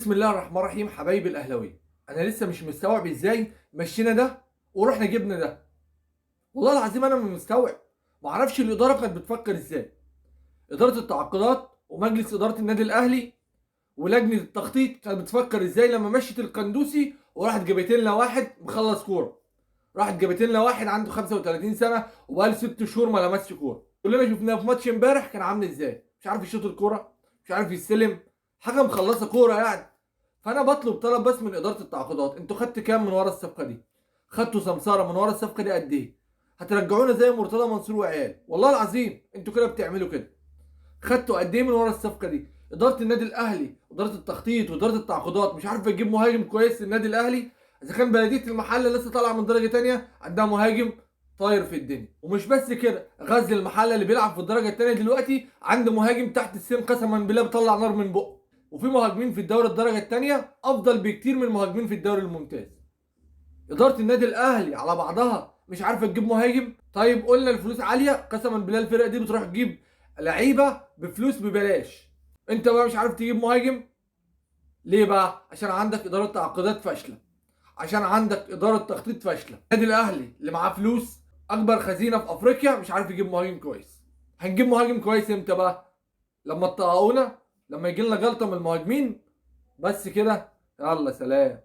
بسم الله الرحمن الرحيم. حبايبي الاهلاوية، انا لسه مش مستوعب ازاي مشينا ده ورحنا جبنا ده. والله العظيم انا مش مستوعب، معرفش الادارة كانت بتفكر ازاي. ادارة التعاقدات ومجلس ادارة النادي الاهلي ولجنه التخطيط كانت بتفكر ازاي لما مشيت القندوسي وراحت جابت لنا واحد مخلص كورة، راحت جابت لنا واحد عنده 35 سنة وبقاله 6 شهور ما لمسش كورة. كلنا شفناه في ماتش امبارح كان عامل ازاي، مش عارف يشوط الكورة، مش عارف يستلم، حاجة مخلصة كورة يعني. فانا بطلب طلب بس من ادارة التعاقدات، انتوا خدتوا كام من ورا الصفقة دي؟ خدتوا سمساره من ورا الصفقة دي قد ايه؟ هترجعونا زي مرتضى منصور وعيال، والله العظيم انتوا كده بتعملوا كده. خدتوا قد ايه من ورا الصفقة دي؟ ادارة النادي الاهلي، ادارة التخطيط واداره التعاقدات مش عارفه تجيب مهاجم كويس للنادي الاهلي. اذا كان بلديه المحلة لسه طالعه من درجه ثانية عندها مهاجم طاير في الدنيا. ومش بس كده، غزل المحلة اللي بيلعب في الدرجة الثانية دلوقتي عنده مهاجم تحت السن قسما بالله بيطلع نار من بقه. وفي مهاجمين في الدوري الدرجة الثانية افضل بكتير من مهاجمين في الدوري الممتاز. ادارة النادي الاهلي على بعضها مش عارفه تجيب مهاجم. طيب قلنا الفلوس عالية، قسما بالله الفرقة دي بتروح تجيب لعيبة بفلوس ببلاش. انت بقى مش عارف تجيب مهاجم ليه بقى؟ عشان عندك ادارة تعاقدات فاشلة، عشان عندك ادارة تخطيط فاشلة. النادي الاهلي اللي معاه فلوس اكبر خزينة في افريقيا مش عارف يجيب مهاجم كويس. هنجيب مهاجم كويس امتى بقى؟ لما تطققونا، لما يجي لنا جلطة من المهاجمين. بس كده، يلا سلام.